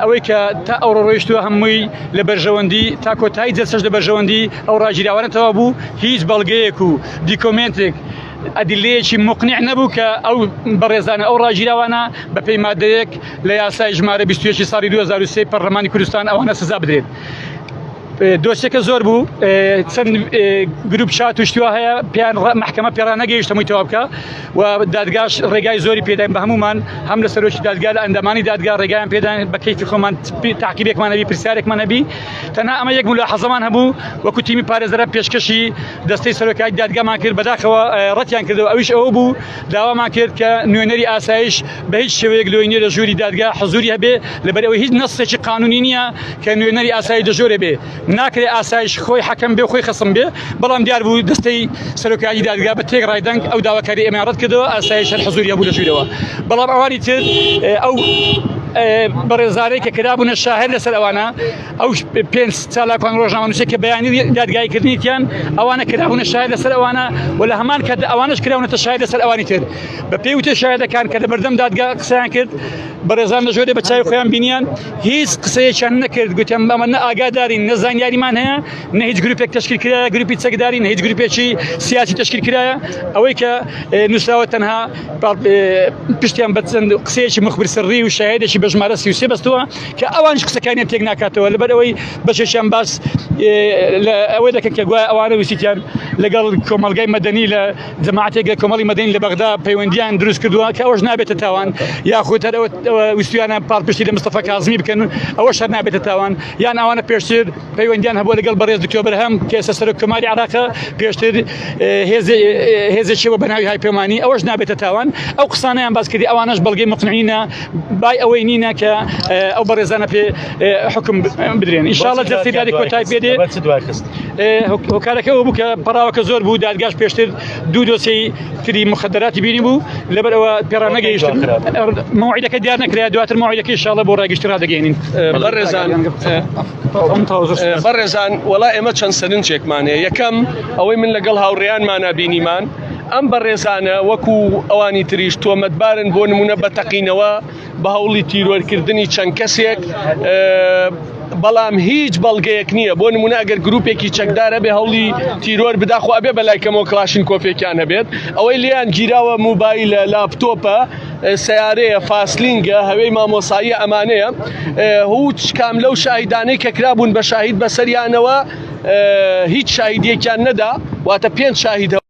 ئەوەی کە تا ئەوڕۆ ڕۆیشتووە هەمووی لە بەرژەوەندی تا کۆتایی جەلسەش لە بەرژەوەندی ئەو ڕاگیراوانە تەواو بوو، هیچ بەڵگەیەک و دیکۆمێنتێک ئەدیلەیەکی موقنیع نەبوو کە ئەو بەڕێزانە ئەو ڕاگیراوانە بە پێی مادەیەک لە یاسای ژمارە 21 ساڵی 2003 پەرلەمانی کوردستان ئەوانە سزا بدرێت. دۆسیەکە زۆر بوو چەند گروپ چات و شتیوا هەیە پێیان مەحکەمە پێڕا نەگەیشت هەمووی تەواو بکە و دادگاش ڕێگای زۆری پێداین بە هەمومان هەم لە سەرۆکی دادگا لە ئەندامانی دادگا ڕێگایان پێدان بە کەیفی خۆمان تاقیبێکمان هەبی پرسیارێکمان هەبی تەنها ئەمە یەک ملاحەزەمان هەبوو وەکو تیمی پارێزەرە پێشکەشی دەستەی سەرۆکای دادگامان کرد بەداخەوە ڕەتیان کردەوە ئەویش ئەوە بوو داوامان کرد کە نوێنەری ئاسایش بە هیچ شێوەیەک لۆی نییە لە ژووری دادگا حزوری هەبێ لەبەر ئەوەی هیچ نەسێکی قانونی نییە کە نوێنەری ئاسایش دەژۆرێ بێ ناکرێ ئاسایش خۆی حەکەم بێ خۆی خەسم بێ بەڵام دیار بوو دەستەی سەرۆکایەتی دادگا بە تێک ڕای دەنگ ئەو داواکاری ئێمەیان ڕەت کردەوە ئاسایش هەر حزوری هەبوو لە ژوورەوە بەڵام ئەوانی تر ئەو بەڕێزانەی کە کرابوونە شاهد لەسەر ئەوانە ئەو پێنج چالاکوان ڕۆژنامەنووسێک کە بەیانی دادگاییکردنیان ئەوانە کرابوونە شاهد لەسەر ئەوانە و لە هەمان کات ئەوانش کراونەتە شاهد لەسەر ئەوانی تر بە پێی وتەی شاهدەکان کە لە بەردەم دادگا قسەیان کرد بەڕێزان لە ژۆرێ بە چاوی خۆیان بینیان هیچ قسەیەکیان نەکرد گوتیان ئەمە نە ئاگادارین نە زانیاریمان هەیە نە هیچ گروپێک تەشکیل کرایە گروپی چەکداری نە هیچ گروپێکی سیاسی تەشکیل کرایە ئەوەی کە نووسراوە تەنها پشتیان بە چەند قسەیەکی مخبر سڕی و شاهدێکی بە ژمارە 33 بەستەوە کە ئەوانیش قسەکانیان تێک ناکاتەوە لەبەر ئەوەی بەشێکیان باس لە ئەوەی دەکەن کە گوایە ئەوانە ویستیان لەگەڵ کۆمەڵگای مەدەنی لە جەماعەتێک لە کۆمەڵی مەدەنی لە بەغدا پەیوەندیان دروست کردووە کە ئەوەش نابێتە تاوان یاخود هەر ئەوە ویستویانە پاڵپشتی لە مستەفا کازمی بکەن ئەوەش هەر نابێتە تاوان یان ئەوانە پێشتر پەیوەندیان هەبووە لەگەڵ بەڕێز دکتۆر بەرهەم کە ئێستا سەرۆک کۆماری عێراقە پێشتر هێزێکی بە بەناوی هاوپەیمانی ئەوەش نابێتە تاوان ئەو قسانەیان باس کردی ئەوانەش بەڵگەی مقنعینە بای ئەوەی نینە کە ئەو بەڕێزانە پێ حکم بدرێن ئینشاءاللە جەلسەی دادی کۆتای پێ دێ هۆکارەکە ئەوە بوو کە پەڕاوەکە زۆر بوو دادگاش پێشتر دوو دۆسیەی تری مخدراتی بینی بوو لەبەر ئەوە پێڕا نەگەیشتن مەوعیدەکە دیار نەکرا دواتر مەوعیدەکەی ئینشاءاللە بۆ ڕای گشتی ڕادەگەیەنین بەڕێزان بەڕێزان وەڵا ئێمە چەند سەرنجێکمان هەیە یەکەم ئەوەی من لەگەڵ هاوڕێیانمانا بینیمان ئەم بەڕێزانە وەکو ئەوانی تریش تۆمەتبارن بۆ نمونە بە تەقینەوە بە هەوڵی تیرۆرکردنی چەند کەسێک بەڵام هیچ بەڵگەیەک نییە بۆ نمونە ئەگەر گروپێکی چەکدار هەبێ هەوڵی تیرۆر بدا خۆ ئەبێ بەلای کەمەوە کڵاشین کۆفێکیان هەبێت ئەوەی لێیان گیراوە موبایلە لاپتۆپە سیارەیە فاسلینگە هەوێی مامۆساییە ئەمانەیە هیچ کام لەو شاهیدانەی کە کرابوون بە شاهید بەسەریانەوە هیچ شاهیدیەکیان نەدا واتە پێنج شاهید.